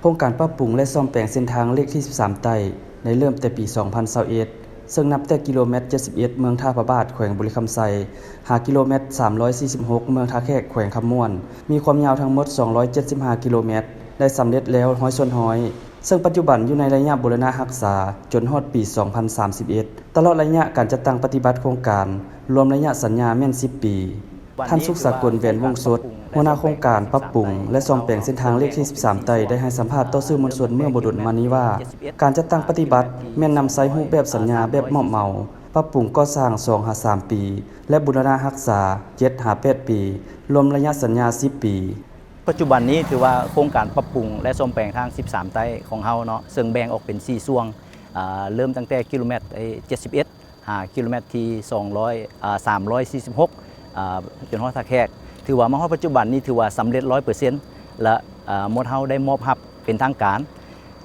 ໂຄງການປັບປຸງ ແລະ ສ້ອມແປງເສັ້ນທາງເລກທີສິບສາມໃຕ້ ໄດ້ເລີ່ມແຕ່ປີສອງພັນຊາວເອັດ ເຊິ່ງນັບແຕ່ກິໂລແມັດເຈັດສິບເອັດ ເມືອງທ່າພະບາດ ແຂວງບໍລິຄຳໄຊ ຫາກິໂລແມັດສາມຮ້ອຍສີ່ສິບຫົກ ເມືອງທ່າແຂກ ແຂວງຄຳມ່ວນ ມີຄວາມຍາວທັງໝົດສອງຮ້ອຍເຈັດສິບຫ້າກິໂລແມັດ ໄດ້ສຳເລັດແລ້ວຮ້ອຍສ່ວນຮ້ອຍ ເຊິ່ງປັດຈຸບັນຢູ່ໃນໄລຍະບູລະນະຮັກສາຈົນຮອດປີສອງພັນສາມສິບເອັດ. ຕະຫຼອດໄລຍະການຈັດຕັ້ງປະຕິບັດໂຄງການ ລວມໄລຍະສັນຍາແມ່ນສິບປີ. ທ່ານ ສຸກສາກົນ ແຫວນວົງສົດ ຫົວໜ້າໂຄງການປັບປຸງ ແລະ ສ້ອມແປງເສັ້ນທາງເລກທີສິບສາມໃຕ້ ໄດ້ໃຫ້ສຳພາດຕໍ່ສື່ມວນຊົນເມື່ອບໍ່ດົນມານີ້ວ່າ ການຈັດຕັ້ງປະຕິບັດແມ່ນນຳໃຊ້ຮູບແບບສັນຍາແບບມອບເໝົາ, ປັບປຸງກໍ່ສ້າງສອງຫາສາມປີ ແລະ ບູລະນະຮັກສາເຈັດຫາແປດປີ, ລວມໄລຍະສັນຍາສິບປີ. ປັດຈຸບັນນີ້ຖືວ່າໂຄງການປັບປຸງ ແລະ ສ້ອມແປງທາງສິບສາມໃຕ້ຂອງເຮົາເນາະ ເຊິ່ງແບ່ງອອກເປັນສີ່ຊ່ວງ ອາ ເລີ່ມຕັ້ງແຕ່ກິໂລແມັດເຈັດສິບເອັດ ຫາກິໂລແມັດທີສອງຮ້ອຍ ອາ ສາມຮ້ອຍສີ່ສິບຫົກ ອາ ຈົນຮອດທ່າແຂກ ຖືວ່າມາຮອດປັດຈຸບັນນີ້ຖືວ່າສຳເລັດຮ້ອຍເປີເຊັນ ແລະ ອາ ໝວດເຮົາໄດ້ມອບຮັບເປັນທາງການ.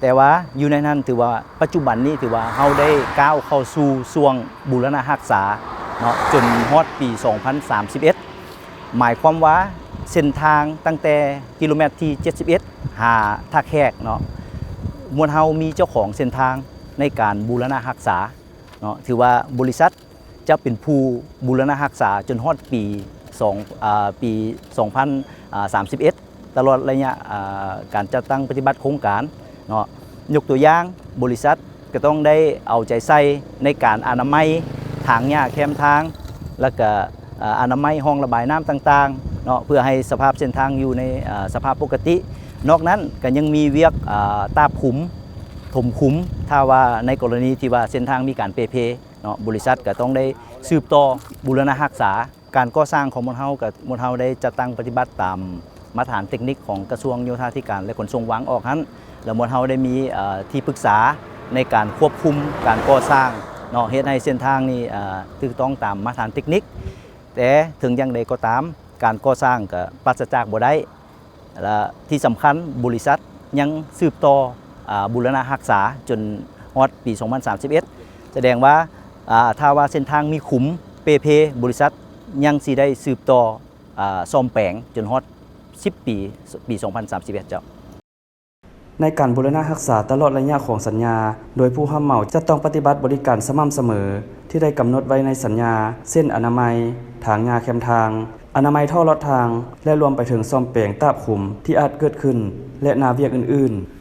ແຕ່ວ່າຢູ່ໃນນັ້ນຖືວ່າປັດຈຸບັນນີ້ຖືວ່າເຮົາໄດ້ກ້າວເຂົ້າສູ່ຊ່ວງບູລະນະຮັກສາເນາະ ຈົນຮອດປີສອງພັນສາມສິບເອັດ ໝາຍຄວາມວ່າເສັ້ນທາງຕັ້ງແຕ່ກິໂລແມັດທີເຈັດສິບເອັດ ຫາທ່າແຂກເນາະ ໝວດເຮົາມີເຈົ້າຂອງເສັ້ນທາງໃນການບູລະນະຮັກສາເນາະ ຖືວ່າບໍລິສັດ ຈະເປັນຜູ້ບູລະນະຮັກສາຈົນຮອດປີສອງ ອາ ປີສອງພັນສາມສິບເອັດ ຕະຫຼອດໄລຍະ ອາ ການຈັດຕັ້ງປະຕິບັດໂຄງການເນາະ. ຍົກຕົວຢ່າງ ບໍລິສັດກະຕ້ອງໄດ້ເອົາໃຈໃສ່ໃນການອະນາໄມທາງຫຍ້າແຄມທາງ ແລ້ວກະ ອາ ອະນາໄມຮ່ອງລະບາຍນ້ຳຕ່າງໆເນາະ ເພື່ອໃຫ້ສະພາບເສັ້ນທາງຢູ່ໃນ ອາ ສະພາບປົກກະຕິ. ນອກນັ້ນກະຍັງມີວຽກ ອາ ຕາບຂຸມ, ຖົມຂຸມ ຖ້າວ່າໃນກໍລະນີທີ່ວ່າເສັ້ນທາງມີການເປ່ເພ ເນາະ ບໍລິສັດກະຕ້ອງໄດ້ສືບຕໍ່ບູລະນະຮັກສາ. ການກໍ່ສ້າງຂອງໝວດເຮົາກະ ໝວດເຮົາໄດ້ຈັດຕັ້ງປະຕິບັດຕາມມາດຕະຖານເຕັກນິກຂອງກະຊວງໂຍທາທິການ ແລະ ຂົນສົ່ງວາງອອກຫັ້ນ ແລະ ໝວດເຮົາໄດ້ມີ ເອີ ທີ່ປຶກສາໃນການຄວບຄຸມການກໍ່ສ້າງເນາະ ເຮັດໃຫ້ເສັ້ນທາງນີ້ ເອີ ຖືກຕ້ອງຕາມມາດຕະຖານເຕັກນິກ. ແຕ່ເຖິງຢ່າງໃດກໍຕາມ ການກໍ່ສ້າງກະປາສະຈາກບໍ່ໄດ້ ແລະ ທີ່ສຳຄັນ ບໍລິສັດຍັງສືບຕໍ່ ອາ ບູລະນະຮັກສາຈົນຮອດປີສອງພັນສາມສິບເອັດ ສະແດງວ່າ ອາ ຖ້າວ່າເສັ້ນທາງມີຂຸມເປ່ເພ ບໍລິສັດຍັງຊິໄດ້ສືບຕໍ່ ອາ ສ້ອມແປງຈົນຮອດສິບປີ ປີສອງພັນສາມສິບເອັດ ເຈົ້າ. ໃນການບູລະນະຮັກສາຕະຫຼອດໄລຍະຂອງສັນຍາ ໂດຍຜູ້ຮັບເໝົາຈະຕ້ອງປະຕິບັດບໍລິການສະໝ່ຳສະເໝີທີ່ໄດ້ກຳນົດໄວ້ໃນສັນຍາ ເຊັ່ນ ອະນາໄມ, ຖາງຫຍ້າແຄມທາງ, ອະນາໄມທໍ່ລອດທາງ ແລະ ລວມໄປເຖິງສ້ອມແປງຕາບຂຸມທີ່ອາດເກີດຂຶ້ນ ແລະ ໜ້າວຽກອື່ນໆ.